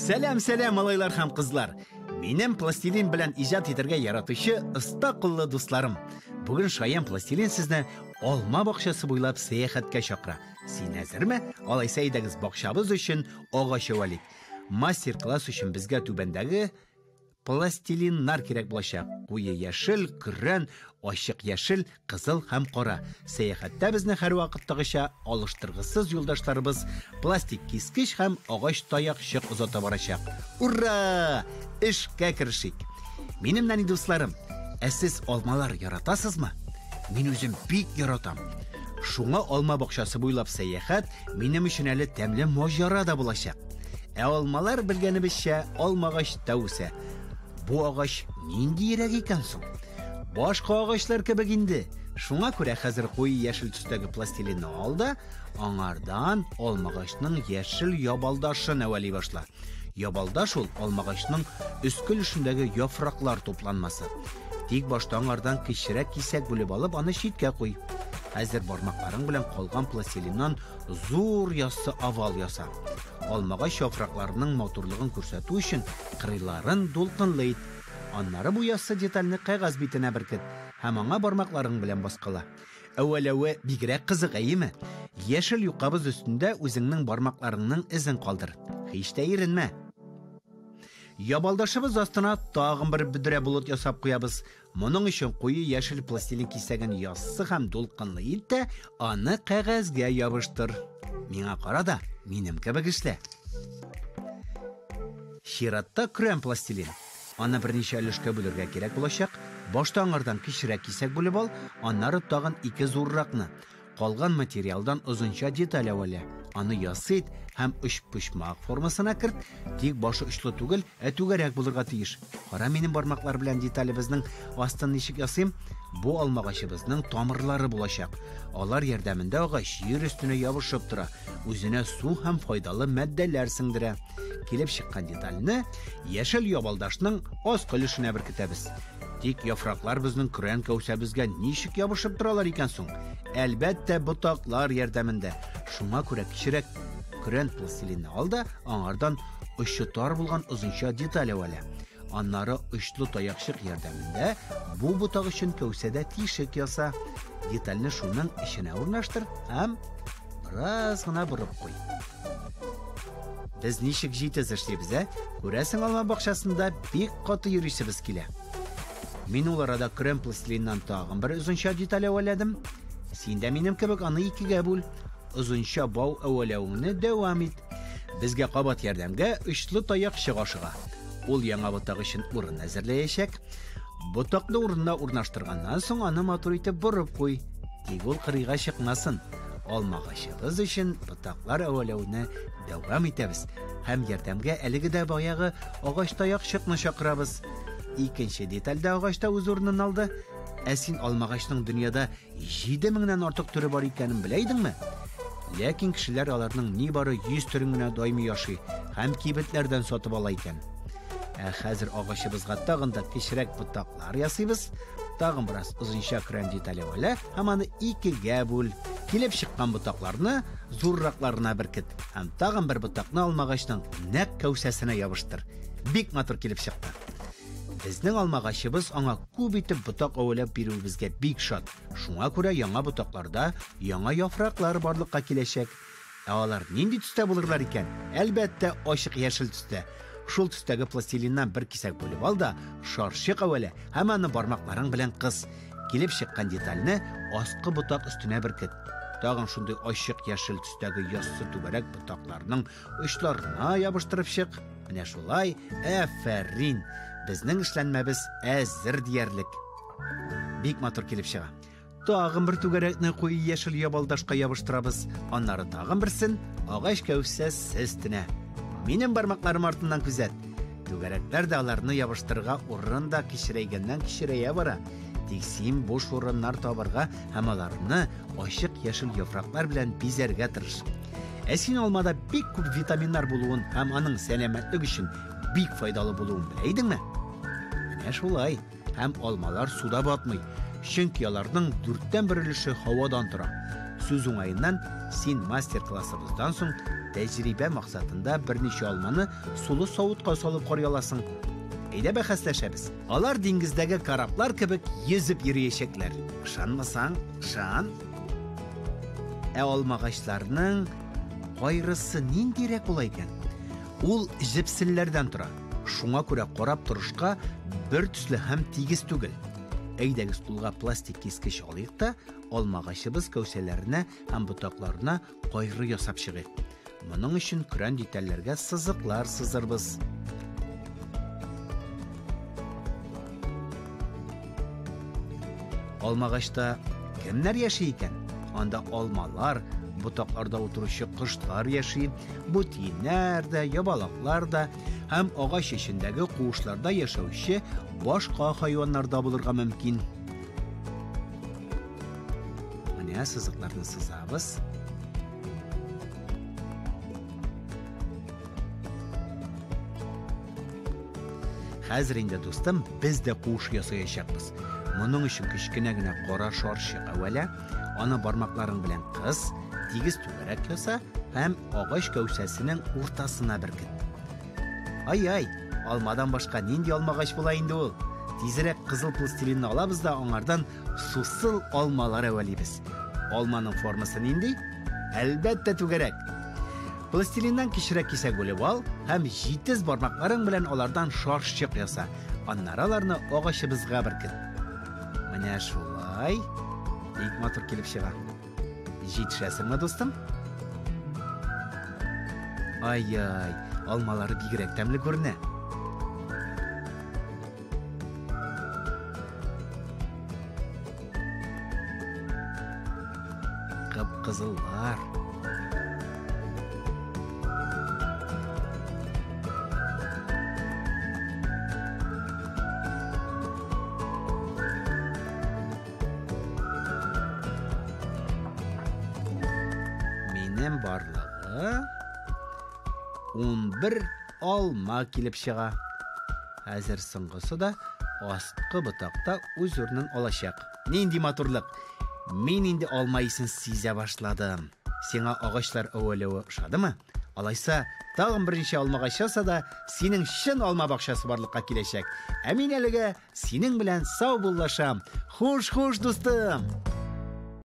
Сәлам, сәлам, малайлар һәм кызлар. Минем пластилин белән иҗат итәргә яратучы оста куллы дусларым. Бүген шаян пластилин сезне алма бакчасы буйлап сәяхәткә чакыра. Син әзерме? Алайса әйдәгез бакчабыз өчен агач әвәлик. Мастер-класс өчен безгә түбәндәге пластилиннар кирәк булачак. Куе яшел, көрән, ачык яшел, кызыл һәм кара. Сәяхәттә безне һәрвакыттагыча алыштыргысыз юлдашларыбыз пластик кискеч һәм агач таякчык озата барачак. Ура! Эшкә керешик. Минем нәни дусларым, ә сез алмалар яратасызмы? Мин үзем бик яратам. Шуңа алма бакчасы буйлап сәяхәт минем өчен әле тәмле маҗара да булачак. Ә алмалар, белгәнебезчә, алмагачта үсә. Бу агач ниндиерәк икән соң? Башка агачлар кебек инде. Шуңа күрә хәзер куе яшел төстәге пластилинны ал да, аңардан алмагачның яшел ябалдашын әвәли башла. Ябалдаш ул алмагачның өске өлешендәге яфраклар тупланмасы. Тик башта аңардан кечерәк кисәк бүлеп алып, аны читкә куй. Хәзер бармакларың белән калган пластилиннан зур яссы овал яса. Алмагач яфракларының матурлыгын күрсәтү өчен кырыйларын дулкынлы ит. Аннары бу яссы детальне кәгазь битенә беркет һәм аңа бармакларың белән баскала. Әүвәләве бигрәк кызык, әйеме? Яшел юкабыз өстендә үзеңнең бармакларыңның эзен калдыр. Һич тә иренмә. Ябалдашыбыз астына тагын бер бөдрә болыт ясап куябыз. Моның өчен куе яшел пластилин кисәген яссы һәм дулкынлы ит тә аны кәгазьгә ябыштыр. Миңа кара да, минем кебек эшлә. Чиратта көрән пластилин. Аны берничә өлешкә бүлергә кирәк булачак. Башта аңардан кечерәк кисәк бүлеп ал, аннары тагын ике зурракны. Калган материалдан озынча деталь әвәлә. Аны ясый ит һәм өчпочмак формасына керт, тик башы очлы түгел, ә түгәрәк булырга тиеш. Кара минем бармаклар белән деталебезнең астын ничек ясыйм? Бу алмагачыбызның тамырлары булачак. Алар ярдәмендә агач җир өстенә ябышып тора, үзенә су һәм файдалы матдәләр сеңдерә. Килеп чыккан детальне яшел ябалдашның аскы өлешенә беркетәбез. Тик яфраклар безнең көрән кәүсәбезгә ничек ябышып торалар икән соң? Әлбәттә, ботаклар ярдәмендә. Шуңа күрә кечерәк көрән пластилинны ал да, аңардан очы тар булган озынча деталь әвәлә. Аннары очлы таякчык ярдәмендә бу ботак өчен кәүсәдә тишек яса. Детальне шуның эченә урнаштыр һәм бераз гына борып куй. Без ничек җитез эшлибез, ә? Күрәсең, алма бакчасында бик каты йөрисебез килә. Мин ул арада көрән пластилиннан тагын бер озынча деталь әвәләдем. Син дә минем кебек аны икегә бүл. Озынча бау әвәләвеңне дәвам ит. Безгә кабат ярдәмгә очлы таякчык ашыга. Ул яңа ботак өчен урын әзерләячәк. Ботакны урынына урнаштырганнан соң аны матур итеп борып куй. Тик ул кырыйга чыкмасын. Алмагачыбыз өчен ботаклар әвәләүне дәвам итәбез һәм ярдәмгә әлеге дә баягы агач таякчыкны чакырабыз. Икенче деталь дә агачта үз урынын алды. Ә син алмагачның дөньяда 7000-нән артык төре бар икәнен белә идеңме? Ләкин кешеләр аларның нибары 100 төрен генә даими яши һәм кибетләрдән сатып ала икән. Ә хәзер агачыбызга тагын да кечерәк ботаклар ясыйбыз. Тагын бераз озынча көрән деталь әвәлә һәм аны икегә бүл. Килеп чыккан ботакларны зурракларына беркет һәм тагын бер ботакны алмагачның нәкъ кәүсәсенә ябыштыр. Бик матур килеп чыкты. Безнең алмагачыбыз аңа күп итеп ботак әвәләп бирүебезгә бик шат. Шуңа күрә яңа ботакларда яңа яфраклар барлыкка киләчәк. Ә алар нинди төстә булырлар икән? Әлбәттә, ачык яшел төстә. Шул төстәге пластилиннан бер кисәк бүлеп ал да, шарчык әвәлә һәм аны бармакларың белән кыс. Килеп чыккан детальне аскы ботак өстенә беркет. Тагын шундый ачык яшел төстәге яссы түгәрәк ботакларның очларына ябыштырып чык. Менә шулай, афәрин! Безнең эшләнмәбез әзер диярлек. Бик матур килеп чыга. Тагын бер түгәрәкне куе яшел ябалдашка ябыштырабыз. Аннары тагын берсен агач кәүсәсе өстенә. Минем бармакларым артыннан күзәт. Түгәрәкләр дә аларны ябыштырырга урын да кечерәйгәннән кечерәя бара. Тик син буш урыннар табарга һәм аларны ачык яшел яфраклар белән бизәргә тырыш. Ә син алмада бик күп витаминнар булуын һәм аның сәламәтлек өчен бик файдалы булуын белә идеңме? Менә шулай. Һәм алмалар суда батмый, чөнки аларның дүрттән бер өлеше һавадан тора. Сүз уңаеннан, син мастер-классыбыздан соң тәҗрибә максатында берничә алманы сулы савытка салып карый аласың. Әйдә бәхәсләшәбез. Алар диңгездәге кораблар кебек йөзеп йөриячәкләр. Ышанмасаң, ышан. Ә алмагачларның кайрысы ниндирәк була икән? Ул җепселләрдән тора. Шуңа күрә карап торышка бер төсле һәм тигез түгел. Әйдәгез, кулга пластик кискеч алыйк та, алмагачыбыз кәүсәләренә һәм ботакларына кайры ясап чыгыйк. Моның өчен көрән детальләргә сызыклар сызырбыз. Алмагачта кемнәр яши икән? Анда алмалар, ботакларда утыручы кошлар яши, бу тиеннәр дә, ябалаклар да һәм агач эчендәге куышларда яшәүче башка хайваннар да булырга мөмкин. Менә сызыкларны сызабыз. Хәзер инде, дустым, без дә куыш ясаячакбыз. Моның өчен кечкенә генә кара шарчык әвәлә, аны бармакларың белән кыс, тигез түгәрәк яса һәм агач кәүсәсенең уртасына беркет. Ай-ай, алмадан башка нинди алмагач була инде ул? Тизрәк кызыл пластилинны алабыз да аңардан сусыл алмалар әвәлибез. Алманың формасы нинди? Әлбәттә, түгәрәк. Пластилиннан кечерәк кисәк бүлеп ал һәм җитез бармакларың белән алардан шарчык яса. Аннары аларны агачыбызга беркет. Менә шулай. Бик матур килеп чыга. Җитешәсеңме, дустым? Ай-ай, алмалары бигрәк тәмле күренә. Кып-кызыллар. Минем барлыгы 11 алма килеп чыга. Хәзер соңгысы да асткы ботакта үз урынын алачак. Нинди матурлык! Мин инде алма исен сизә башладым. Сиңа агачлар әвәләве ошадымы? Алайса, тагын берничә алмагач яса да, синең чын алма бакчасы барлыкка киләчәк. Ә мин әлегә синең белән саубуллашам. Хуш, хуш, дустым!